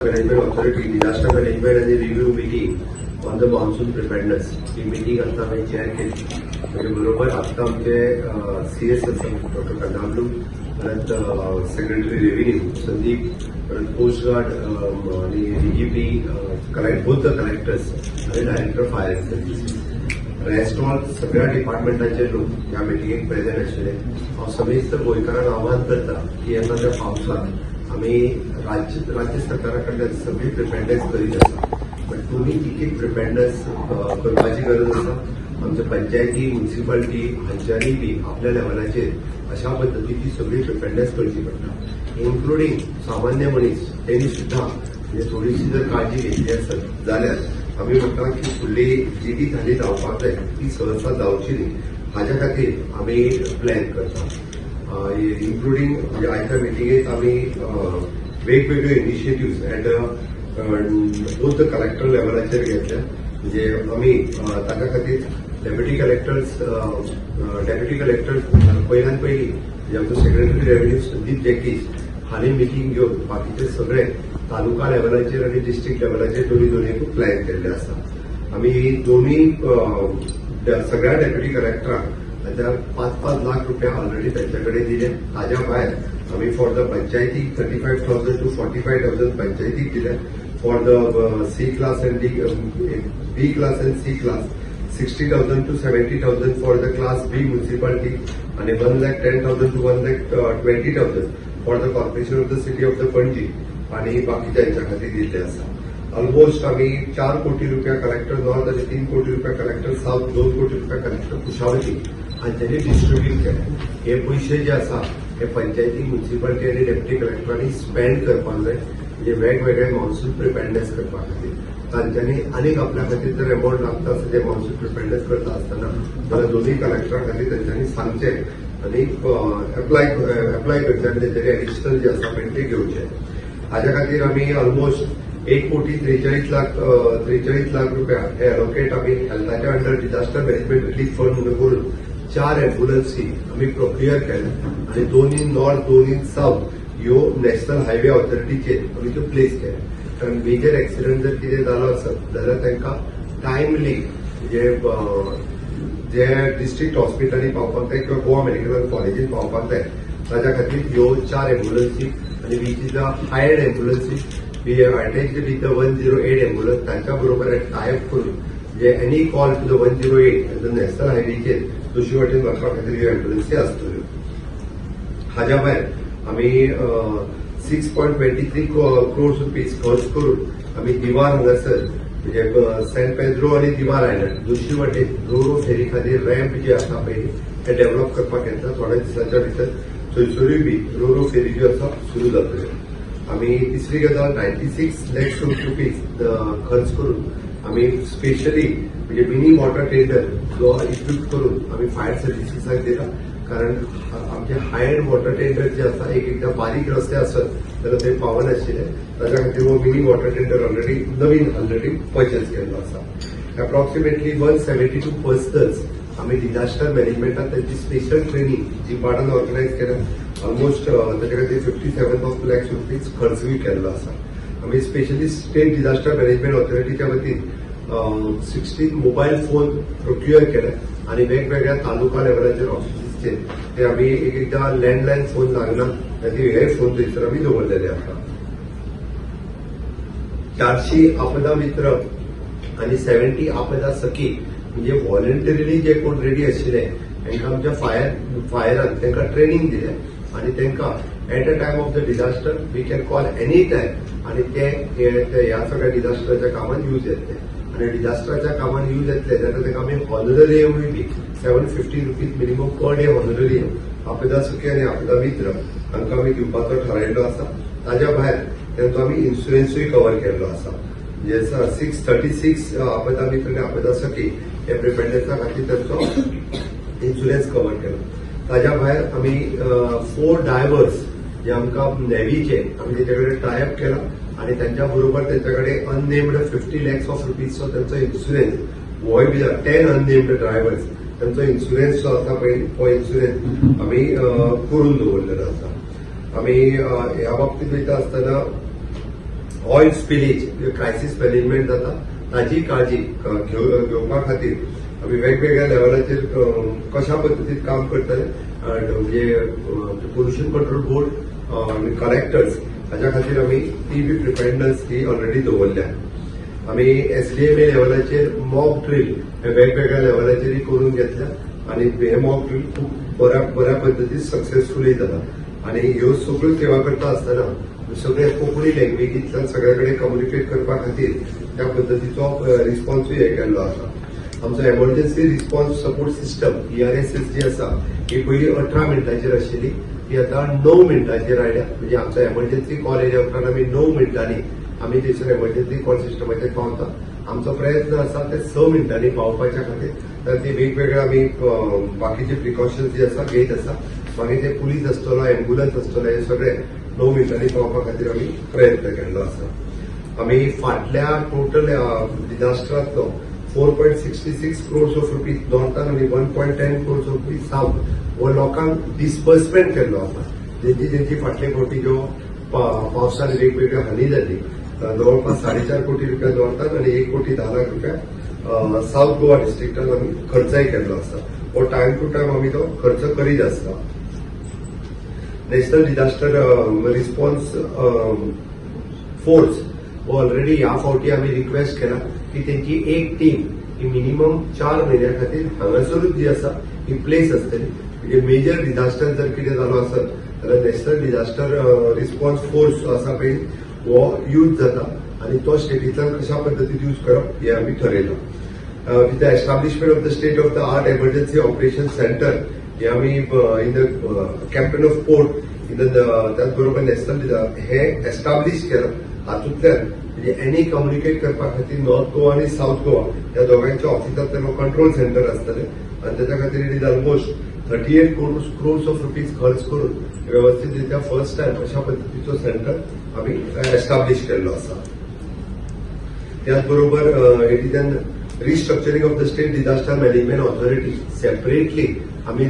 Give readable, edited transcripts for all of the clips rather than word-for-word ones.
Management Authority Disaster Management and Review Meeting on the Monsoon Preparedness he meeting आता हांवें chair केली. म्हणजे बरोबर आत्ता आमचे सी एस आसा डॉक्टर कन्नाब्लू, परत सेक्रेटरी रेव्हेन्यू संदीप, परत कोस्ट गार्ड आणि DGP, collect both the collectors आणि director fire services, rest all सगळ्या डिपार्टमेंटाचे लोक ह्या मिटिंगेक प्रेझेंट आशिल्ले. हांव समेस्त गोंयकारांक आवाहन करता की येता त्या पावसात आमी राज्य सरकारा कडल्यान सगळी प्रिपेडनेस करीत आसा, पण तुमी एक प्रिपेडनेस करपाची गरज आसा. आमच्या पंचायती, म्युन्सिपालिटी हांच्यांनी बी आपल्या लेवलाचेर अशा पद्दतीची सगळी प्रिपेडनेस करची पडटा, इन्क्लुडींग सामान्य मनीस. तेणी सुद्दां म्हणजे थोडीशी जर काळजी घेतली आसत जाल्यार आमी म्हणटा की फुडली जी बी हानी जावपाक जाय ती सहसा जावची न्ही. हाज्या खातीर आमी प्लॅन करता, इन्क्लुडींग म्हणजे आयच्या मिटिंगेत आमी वेगवेगळे initiatives at both the collector लेवलाचेर घेतल्या. म्हणजे आमी ताच्या खातीर डेप्युटी कलेक्टर्स, पयल्यान पयली म्हणजे आमचो सेक्रेटरी रेव्हेन्यू संदीप जॅकीस हांणी मिटींग घेवन बाकीचे सगळे तालुका लेवलाचेर आनी डिस्ट्रिक्ट लेवलाचेर दोन्ही दोन्ही प्लॅन केल्ले आसा. आमी दोन्ही सगळ्या डेप्युटी कलेक्टरांक ताच्या 5-5 लाख रुपया ऑलरेडी त्यांच्या कडेन दिले. ताज्या भायर आमी फॉर the पंचायतीक 35,000 to 45,000 पंचायतीक दिले. For the C class and D, B class and C class 60,000 to 70,000, for the class B municipality आणि 1,10,000 to 1,20,000 for the corporation of the city of the Panaji आणि बाकीच्या हेच्या खातीर दिल्ले आसा. ऑलमोस्ट आमी 4 कोटी रुपया कलेक्टर नॉर्थ आनी 3 कोटी रुपया कलेक्टर साऊथ, 2 कोटी रुपया कलेक्टर कुशावती हांच्यांनी डिस्ट्रिब्यूट केले. हे पयशे जे आसा हे पंचायती, म्युन्सिपालिटी आनी डेप्युटी कलेक्टरांनी स्पेंड करपाक जाय, म्हणजे वेगवेगळे मॉन्सून प्रिपेडनेस करपा खातीर. तांच्यांनी आनीक आपल्या खातीर जर अमावंट लागता आसत ते मॉन्सून प्रिपेडनेस करता आसतना जाल्यार दोनूय कलेक्टरा खातीर तांच्यांनी सांगचें आनी एप्लाय करचें आनी तेंच्यांनी एडिशनल जे आसा पळय ते घेवचे. हाज्या खातीर आमी ऑलमोस्ट 1 कोटी 43 लाख 43 लाख रुपया हे एलोकेट आमी हेल्थाच्या under disaster management relief fund म्हणून करून चार एम्ब्युलन्सी आमी प्रोक्युअर केल्या आनी दोन इन नॉर्थ, दोन इन साऊथ ह्यो नॅशनल हायवे ऑथॉरिटीचेर आमी त्यो प्लेस केल्या, कारण मेजर एक्सिडंट जर कितें जालो आसत जाल्यार तांकां टायमली म्हणजे जे डिस्ट्रिक्ट हॉस्पिटलांनी पावपाक जाय किंवा गोवा मेडिकल कॉलेजीन पावपाक जाय, ताज्या खातीर ह्यो चार एम्ब्युलन्सी आनी which is a hired ambulancy, we have attached with the 108 ambulance. तांच्या बरोबर टायअप करून म्हणजे any call to the 108, national हायवेचेर दुसरी वाटेन वचपा खातीर ह्यो एम्ब्युलन्सी आसतल्यो. हाज्या भायर आमी 6.23 crores rupees खर्च करून आमी दिवार हांगासर, म्हणजे सेंट पेद्रो आनी दिवार आयलंड दुसरी वाटेन रोरो फेरी खातीर रॅम्प जे आसा पळय ते डेव्हलप करपाक येता. थोड्या दिसांच्या भितर थंयसरूय बी रोरो फेरी ज्यो आसा सुरू जातल्यो. आमी तिसरी गजाल, 96 लॅक्स रुपीज खर्च करून आमी स्पेशली म्हणजे मिनी वॉटर टेंडर जो इक्विप करून आमी फायर सर्विसीसाक दिला, कारण आमचे हाय एंड वॉटर टेंडर जे आसा एक एकदां बारीक रस्ते आसत जाल्यार थंय पावनाशिल्ले. ताच्या खातीर हो मिनी वॉटर टेंडर ऑलरेडी नवीन ऑलरेडी पर्चेस केल्लो आसा. Approximately 172 persons आमी डिझास्टर मॅनेजमेंटात त्यांची स्पेशल ट्रेनिंग जी पाडान ऑर्गनायज केल्या. ऑलमोस्ट ताच्या खातीर 57 of lakhs rupees खर्चूय केल्लो आसा. आमी स्पेशली स्टेट डिझास्टर मॅनेजमेंट ऑथॉरिटीच्या वतीन 16 मोबायल फोन प्रोक्युअर केले आणि वेगवेगळ्या तालुका लेवलाचेर ऑफिसीसचेर ते आमी एक एकदां लँडलायन फोन लागना खातीर हे फोन थंयसर आमी दवरलेले आसा. 400 आपदा मित्र आणि 70 आपदा सखी, म्हणजे व्हॉलंटरीली जे कोण रेडी आशिल्ले तांकां आमच्या फायरान तांकां ट्रेनिंग दिलें आणि तांकां at a time of the disaster we can call any time आणि ते ते ह्या सगळ्या डिझास्टराच्या कामान यूज येतले. आणि डिझास्टराच्या कामान यूज येतले जाल्यार तांकां आमी हॉनररियमूय बी ₹750 minimum per day honorarium आपदा सखी आनी आपदा मित्र हांकां आमी दिवपाचो थारायल्लो आसा. ताज्या भायर तांचो आमी इन्शुरन्सूय कवर केल्लो आसा. म्हणजे 636 आपदा मित्र आनी आपदा सखी हे प्रिपेडनेसा खातीर तांचो इन्शुरन्स कवर केला. ताज्या भायर आमी फोर डायव्हर्स जे आमकां नेव्हीचे आमी तेच्या कडेन टायअप केला आनी तांच्या बरोबर तेंच्या कडेन अननेम्ड 50 लॅक्स ऑफ रुपीजचो तांचो इन्शुरन्स होय बी 10 अननेम्ड ड्रायव्हर्स तांचो इन्शुरन्स जो आसा पळय हो इन्शुरन्स आमी करून दवरलेलो आसा. आमी ह्या बाबतींत वयता आसतना ऑयल स्पिलेज, क्रायसीस मॅनेजमेंट जाता, ताजी काळजी घेवपा खातीर आमी वेगवेगळ्या लेवलाचेर कशा पद्दतीन काम करतले, म्हणजे पोल्युशन कंट्रोल बोर्ड आनी कलेक्टर्स, हाज्या खातीर आमी ती बी प्रिपेर्डनस ही ऑलरेडी दवरल्या. आमी एसडीएमए लेवलाचेर मॉक ड्रील हे वेगवेगळ्या लेवलाचेरय करून घेतल्या आनी हे मॉक ड्रील खूब बऱ्या बऱ्या पद्दतीन सक्सेसफुली जाला. आनी ह्यो सगळ्यो सेवा करता आसतना सगळे कोंकणी लँग्वेजींतल्यान सगळे कडेन कम्युनिकेट करपा खातीर त्या पद्दतीचो रिस्पॉन्सूय हे केल्लो आसा. आमचो emergency response support system, ERSS जी आसा, ही पयलीं 18 मिनटांचेर आशिल्ली, ती आतां 9 मिनटांचेर आयल्या. म्हणजे आमचो एमर्जन्सी कॉल येयल्या उपरांत आमी 9 मिनटांनी आमी थंयसर एमर्जन्सी कॉल सिस्टमाचेर पावता. आमचो प्रयत्न आसा ते 6 मिनटांनी पावपाच्या खातीर. तर ते वेगवेगळे आमी बाकीचे प्रिकॉशन्स जे आसा घेत आसा. मागीर ते पुलीस आसतलो, एम्बुलन्स आसतलो, हे सगळे 9 मिनटांनी पावपा खातीर आमी प्रयत्न केल्लो आसा. आमी फाटल्या टोटल डिझास्टरांतलो 4.66 crores of rupees नॉर्थान आनी 1.10 crores of rupees south हो लोकांक डिस्बर्समेंट केल्लो आसा. जेंची जेंची फाटले फावटी ज्यो पावसान वेगवेगळ्यो हानी जाली, जवळपास 4.5 कोटी रुपया नॉर्थान आनी 1 कोटी 10 लाख रुपया सावथ गोवा डिस्ट्रिक्टान आमी खर्चय केल्लो आसा. हो टायम टू टायम आमी तो खर्च करीत आसता. नॅशनल डिझास्टर रिस्पॉन्स फोर्स हो ऑलरेडी ह्या फावटी आमी रिक्वेस्ट केला की तेंची एक टीम ही मिनिमम 4 म्हयन्या खातीर हांगासरूच जी आसा ही प्लेस आसतली. म्हणजे मेजर डिझास्टर जर कितें जालो आसत जाल्यार नॅशनल डिझास्टर रिस्पॉन्स फोर्स जो आसा पळय, हो यूज जाता आनी तो स्टेटींतल्यान कशा पद्दतीन यूज करप हें आमी ठरयलां. With the establishment of the state of the art emergency operation center हे आमी in the captain of port in the त्याच बरोबर नॅशनल हे एस्टाब्लिश केलां. हातूंतल्यान म्हणजे एनी कम्युनिकेट करपा खातीर नॉर्थ गोवा आनी सावथ गोवा ह्या दोगांयच्या ऑफिसांतल्यान कंट्रोल सेंटर आसतलें आनी ताच्या खातीर it is almost 38 crores of rupees खर्च करून वेवस्थीत रित्या फर्स्ट टायम अशा पद्दतीचो सेंटर आमी एस्टाब्लिश केल्लो आसा. त्याचबरोबर it is an restructuring of the state disaster management authority. Separately आमी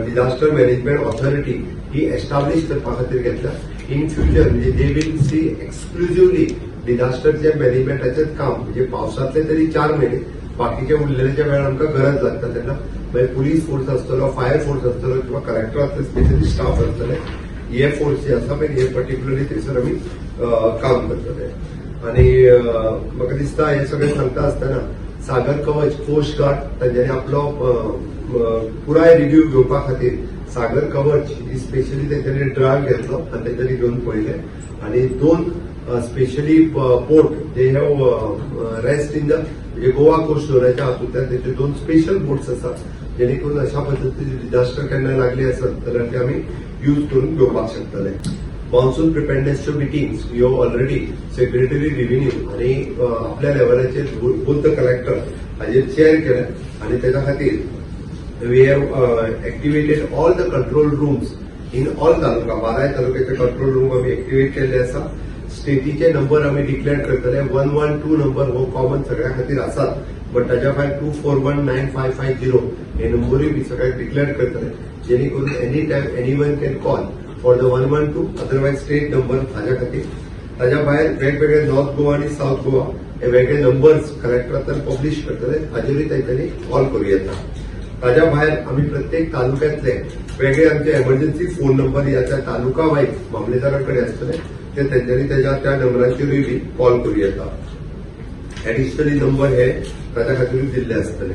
डिझास्टर मॅनेजमेंट ऑथॉरिटी ही एस्टाब्लिश करपा खातीर घेतल्या. इन फ्युचर म्हणजे they will see exclusively डिझास्टरच्या मॅनेजमेंटाचेच काम. म्हणजे पावसांतले तरी 4 म्हयने, बाकीच्या उरलेल्या वेळार आमकां गरज लागता तेन्ना मागीर पुलीस फोर्स आसतलो, फायर फोर्स आसतलो किंवा कलेक्टरांतले स्पेशली स्टाफ आसतले, हे फोर्स जे आसा पळय, हे पर्टिक्युलरली थंयसर आमी काम करतले. आनी म्हाका दिसता हे सगळें सांगता आसतना सागर कवच, कोस्ट गार्ड तांच्यांनी आपलो पुराय रिव्यू घेवपा खातीर सागर कवच ही स्पेशली तेंच्यांनी ड्रायव्ह घेतलो आनी तेंच्यांनी घेवन पळयलें. आनी दोन specially boat they have rest in the म्हणजे गोवा कोस्ट झोनाच्या हातूंतल्यान तेचे दोन स्पेशल बोट्स आसात, जेणे करून अशा पद्दतीचे डिझास्टर केन्ना लागली आसत जाल्यार ते आमी यूज करून घेवपाक शकतले. मॉन्सून प्रिपेर्डनेसच्यो मिटिंग्स ह्यो ऑलरेडी सेक्रेटरी रिव्हेन्यू आनी आपल्या लेवलाचेर बोथ the collector हाजेर चेअर केल्या आनी तेच्या खातीर we have activated all the control rooms in all taluka. बाराय तालुक्याचे कंट्रोल रूम आमी एक्टिवेट केल्ले आसा. स्टेटीचे नंबर आमी डिक्लेअर करतले. 112 नंबर हो कॉमन सगळ्या खातीर आसात, बट ताच्या भायर 2419550 हे नंबरूय बी सगळ्याक डिक्लेअर करतले, जेणे करून any time anyone can call for the 112, otherwise state number हाज्या खातीर. ताज्या भायर वेगवेगळे नॉर्थ गोवा आनी सावथ गोवा हे वेगळे नंबर्स कलेक्टरांतल्यान पब्लिश करतले, हाजेरूय तांच्यांनी कॉल करूं येता. ताज्या भायर आमी प्रत्येक तालुक्यातले वेगळे आमचे एमर्जन्सी फोन नंबर ह्या त्या तालुका वायज मामलेदारा कडेन आसतले, ते तेंच्यांनी तेज्या त्या नंबराचेरूय बी कॉल करूं येता. एडिशनली नंबर हे ताच्या खातीरूय दिल्ले आसतले.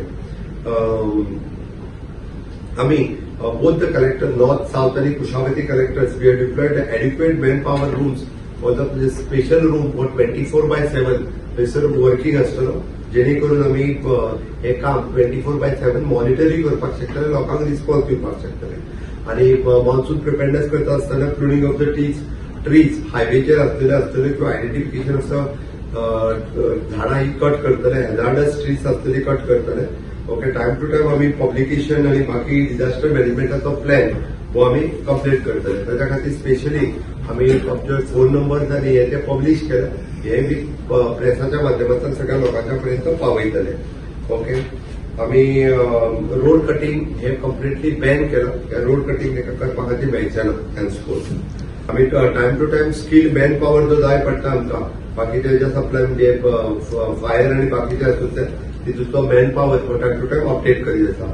आमी both the collector, north, south आनी Kushavati collectors, we have deployed adequate man power rooms for the special room for 24/7 थंयसर वर्किंग आसतलो, जेणे करून आमी हे काम 24/7 मॉनिटरूय करपाक शकतले, लोकांक रिस्पॉन्स दिवपाक शकतले. आनी मॉन्सून प्रिपेर्डनेस करता आसतना pruning of the trees हायवेचेर आसतले आसतले किंवा आयडेंटिफिकेशन आसा, झाडां ही कट करतले, हॅजार्डस ट्रीज आसतली कट करतले. ओके, टायम टू टायम आमी पब्लिकेशन आनी बाकी डिझास्टर मॅनेजमेंटाचो प्लॅन हो आमी कंप्लीट करतले. ताच्या खातीर स्पेशली आमी आमचे फोन नंबर आनी हे ते पब्लिश केले, हे बी प्रेसाच्या माध्यमांतल्यान सगळ्या लोकांच्या पर्यंत पावयतले. ओके, आमी रोड कटिंग हे कंप्लिटली बॅन केलं. रोड कटिंग ताका करपा खातीर मेळचें ना. हेन्सफोर्थ आमी time to time skill man power जो जाय पडटा आमकां, बाकीचे जे सप्लाय म्हणजे फायर आनी बाकीचे आसून ते तितूंतलो मॅन पावर हो टायम टू टायम अपडेट करीत आसा.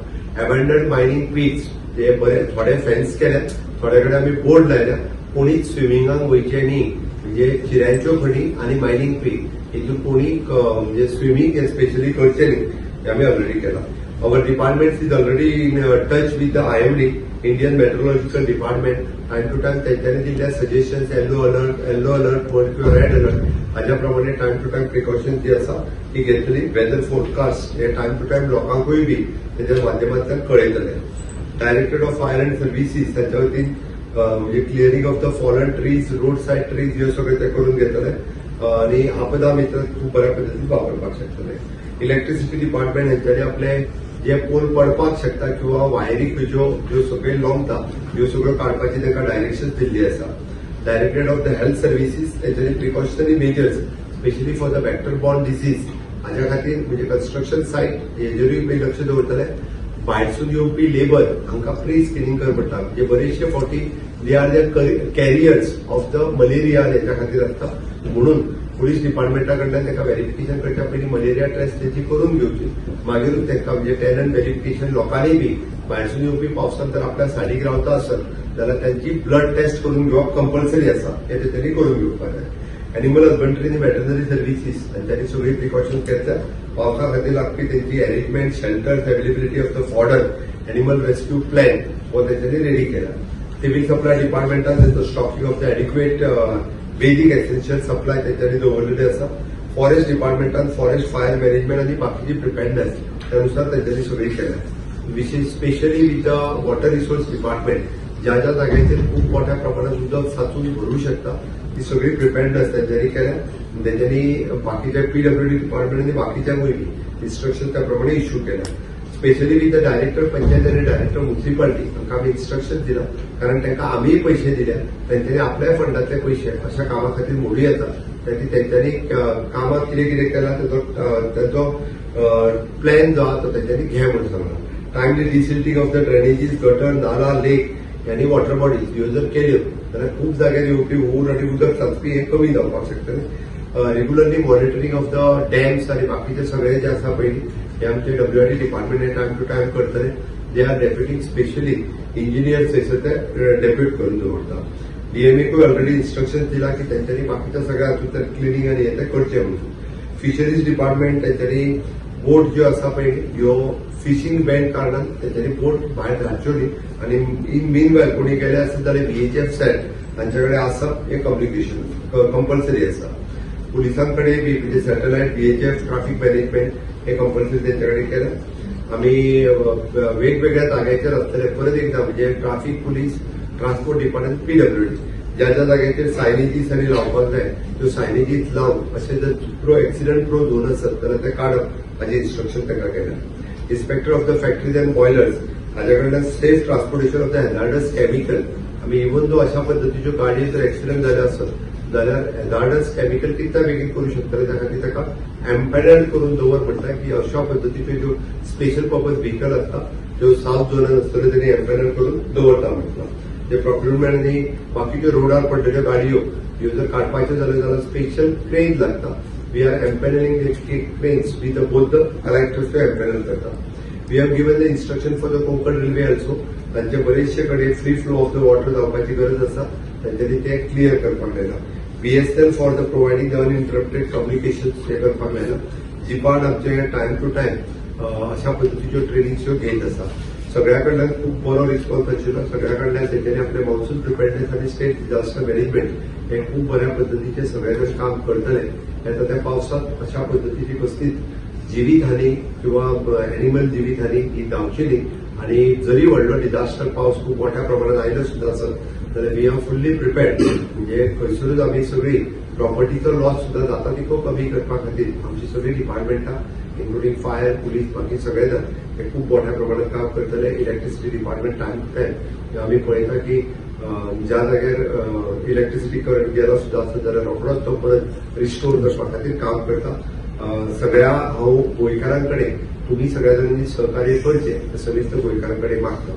एबंडन मायनींग पीट्स जे बरे थोडे फेन्स केल्या, थोडे कडेन आमी बोर्ड लायल्या, कोणीच स्विमिंगाक वयचे न्ही. म्हणजे चिऱ्यांच्यो खणी आनी मायनींग पीट हितून कोणी म्हणजे स्विमींग स्पेशली करचें न्ही, हें आमी ऑलरेडी केलां. Our department is already in touch with the IMD, Indian Meteorological Department. Time to time तेंच्यांनी दिल्ल्या suggestions, yellow alert म्हण किंवा रेड अलर्ट, हाज्या प्रमाणे टायम टू टायम प्रिकॉशन जी आसा ती घेतली. वेदर फोरकास्ट हे टायम टू टायम लोकांकूय बी तेच्या माध्यमांतल्यान कळयतले. Directorate of Fire and Services तांच्या वतीन म्हणजे clearing of the fallen trees, road side trees ह्यो सगळे ते करून घेतले आनी आपदा मित्र खूब बऱ्या पद्दतीन वापरपाक शकतले. इलेक्ट्रिसिटी डिपार्टमेंट हेंच्यांनी आपले जे पोल पडपाक शकता किंवा वायरी खंयच्यो ज्यो सकयल लोंबता, ह्यो सगळ्यो काडपाची तांकां डायरेक्शन दिल्ली आसा. Directorate of the Health Services तेंच्यांनी precautionary measures, specially for the vector borne disease हाज्या खातीर, म्हणजे कन्स्ट्रक्शन सायट हेजेरूय बी लक्ष दवरतले. भायरसून येवपी लेबर हांकां प्री स्क्रिनींग करचें पडटा. म्हणजे बरेचशे फावटी they are the carriers of the malaria हेच्या खातीर आसता, म्हणून पुलीस डिपार्टमेंटा कडल्यान तांकां व्हेरिफिकेशन करच्या पयलीं मलेरिया टेस्ट तेची करून घेवची, मागीरूच तांकां म्हणजे टेनंट व्हेरिफिकेशन. लोकांनी बी भायरसून येवपी पावसान जर आपल्या सायडीक रावता आसत जाल्यार त्यांची ब्लड टेस्ट करून घेवप कंपल्सरी आसा, हें तेंच्यांनी करून घेवपाक जाय. एनिमल हजबंडरी आनी वेटरनरी सर्विसीस हांच्यांनी सगळी प्रिकॉशन घेतल्या. पावसा खातीर लागपी तेंची arrangement, shelters, availability of the fodder, animal rescue plan हो तेंच्यांनी रेडी केला. सिव्हिल सप्लाय डिपार्टमेंटान तेंचो stocking of the adequate basic essential supply तेंच्यांनी दवरलेले आसा. फॉरेस्ट डिपार्टमेंटान फॉरेस्ट फायर मॅनेजमेंट आनी बाकीची प्रिपेर्डनेस त्यानुसार तेंच्यांनी सगळी केल्या. विशेष specially with the Water Resource Department, ज्या ज्या जाग्यांचेर खूप मोठ्या प्रमाणात उदक साचून भरूं शकता, ती सगळी प्रिपेर्डनेस तेंच्यांनी केल्या. तेंच्यांनी बाकीच्या पीडब्ल्यूडी डिपार्टमेंट आनी बाकीच्यांकूय बी इन्स्ट्रक्शन त्या प्रमाणे इश्यू केल्या. Specially with the director panchayat आनी डायरेक्टर म्युन्सिपालिटी हांकां आमी इन्स्ट्रक्शन दिला, कारण तांकां आमीय पयशे दिल्या, तेंच्यांनी आपल्या फंडांतले पयशे अशा कामा खातीर मोडूं येता. ताची तेंच्यांनी कामाक कितें कितें केलां, तेजो प्लॅन जो आहा तो तेंच्यांनी घे म्हणून सांगला. Timely desilting of the drainages, gutter, nala, lake आनी वॉटर बॉडीज ह्यो जर केल्यो जाल्यार खूब जाग्यार येवपी हूर आनी उदक साचपी हें कमी जावपाक शकतलें. Regularly monitoring of the dams आनी बाकीचे सगळे जे आसा पयलीं, हे आमचे डब्ल्यूआरडी डिपार्टमेंट हे टायम टू टायम करतले. They are deputing specially engineers थंयसर ते डेप्यूट करून दवरता. डीएमएकूय ऑलरेडी इन्स्ट्रक्शन दिला की तेंच्यांनी बाकीच्या सगळ्या हातूंतल्यान क्लिनींग आनी हे ते करचें म्हणून. फिशरीज डिपार्टमेंट तेंच्यांनी बोट ज्यो आसा पळय, ह्यो फिशींग बॅन कारणान तेंच्यांनी बोट भायर धाडच्यो न्ही आनी इन मीन वायल कोणी गेले आसत जाल्यार व्हीएचएफ सेट तांचे कडेन आसप हें कम्युनिकेशन कंपल्सरी आसा. पुलिसां कडेन बी म्हणजे सॅटलायट व्हीएचएफ ट्राफीक मॅनेजमेंट हे कंपल्सरी तेंचे कडेन केलें. आमी वेगवेगळ्या जाग्याचेर आसतले. परत एकदा म्हणजे traffic police, transport department, PWD, ज्या ज्या जाग्याचेर सायनेजीस आनी लावपाक जाय त्यो सायनेजीस लावन अशें जर एक्सिडंट प्रोन झोन आसत जाल्यार ते काडप हाजें इन्स्ट्रक्शन तांकां केलें. Inspector of the factories and boilers हाज्या कडल्यान safe transportation of the hazardous chemical. आमी इवन दो अशा पद्दतीच्यो गाडयो जर एक्सिडंट जाले आसत जाल्यार हॅझार्डस केमिकल कितल्या बेगीन करूं शकतले, त्या खातीर ताका एम्पॅनल करून दवर म्हणटा की अशा पद्दतीच्यो ज्यो स्पेशल पर्पज व्हेकल आसता, त्यो सावथ झोनान आसतल्यो, तेणी एम्पॅनल करून दवरता म्हटलां. जे प्रोक्युरमेंट आनी बाकीच्यो रोडार पडलेल्यो गाडयो ह्यो जर काडपाच्यो जाल्यो जाल्यार स्पेशल क्रेन लागता. We are empaneling the cranes with both the collectors त्यो एम्पॅनल करता. We have given the instruction for the Konkan Railway also. तांचे बरेचशे कडेन free flow of the water जावपाची गरज आसा, तांच्यांनी ते क्लियर करपाक लायला. BSNL for the providing the uninterrupted communication हे करपाक लायला. जिपार्ड आमचे टायम टू टायम अशा पद्दतीच्यो ट्रेनिंग्स घेत आसा. सगळ्या कडल्यान खूब बरो रिस्पॉन्स आशिल्लो. सगळ्या कडल्यान तेंच्यांनी आपले मॉन्सून प्रिपेर्डनेस आनी स्टेट डिझास्टर मॅनेजमेंट हे खूब बऱ्या पद्दतीचे सगळे कडेन काम करतले. आतां त्या पावसांत अशा पद्दतीची कसलीच जिवीत हानी किंवा एनिमल जिवीत हानी ही जावची न्ही आणि जरी व्हडलो डिझास्टर पावस खूब मोठ्या प्रमाणात आयलो सुद्दां आसत जाल्यार we are fully prepared. म्हणजे खंयसरूच आमी सगळी प्रॉपर्टीचो लॉस सुद्दां जाता तितको कमी करपा खातीर आमची सगळी डिपार्टमेंटां, इन्क्लुडींग फायर, पुलीस, बाकी सगळे जाण हे खूब मोठ्या प्रमाणात काम करतले. Electricity department time to time आमी पळयता की ज्या जाग्यार इलेक्ट्रिसिटी करंट गेलो सुद्दां आसत जाल्यार रोखडोच तो परत रिस्टोर करपा खातीर काम करता. सगळ्या हांव गोंयकारां कडेन तुमी सगळ्या जाणांनी सहकार्य करचें सगळीच गोंयकारां कडेन मागता.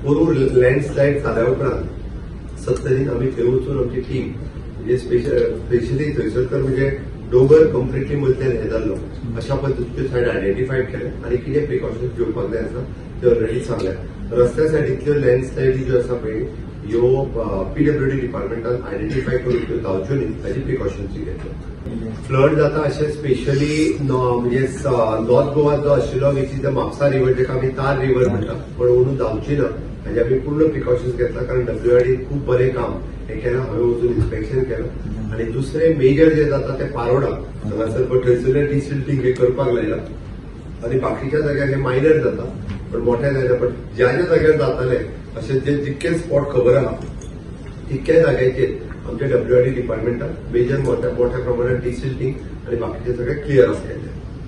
पोरूं लँडस्लायड जाल्या उपरांत सत्तरीन आमी थंय वचून आमची टीम म्हणजे स्पेशली थंयसर तर म्हणजे दोंगर कंप्लिटली मदल्यान हें जाल्लो, अशा पद्दतीच्यो सायड आयडेंटिफाय केले आनी कितें प्रिकॉशन्स घेवपाक जाय आसा ते ऑलरेडी सांगल्या. रस्त्या सायडींतल्यो लँडस्लायडी ज्यो आसा पळय, ह्यो पीडब्ल्यूडी डिपार्टमेंटान आयडेंटिफाय करून त्यो जावच्यो न्ही ताची प्रिकॉशन्स घेतल्यो. फ्लड जाता अशें स्पेशली म्हणजे नॉर्थ गोवा जो आशिल्लो, which is the Mapusa river, जेका आमी तार रिवर म्हणटा, पण अंदू जावची ना हाजे आमी पूर्ण प्रिकॉशन्स घेतला, कारण डब्ल्यूआरडी खूब बरें काम हें केलां. हांवें वचून इन्स्पेक्शन केलां. आनी दुसरें मेजर जें जाता तें पारोडा हांगासर, पण थंयसरलें डिसिल्टींग हें करपाक लायलां आनी बाकीच्या जाग्यार हे मायनर जाता, पण मोठ्या जायना. पण ज्या ज्या जाग्यार जाताले अशें जे जितके स्पॉट खबर आहा, तितक्या जाग्याचेर आमच्या डब्ल्यूआरडी डिपार्टमेंटान मेजर मोठ्या मोठ्या प्रमाणात डिसिल्टींग आनी बाकीचे सगळे क्लियर केले.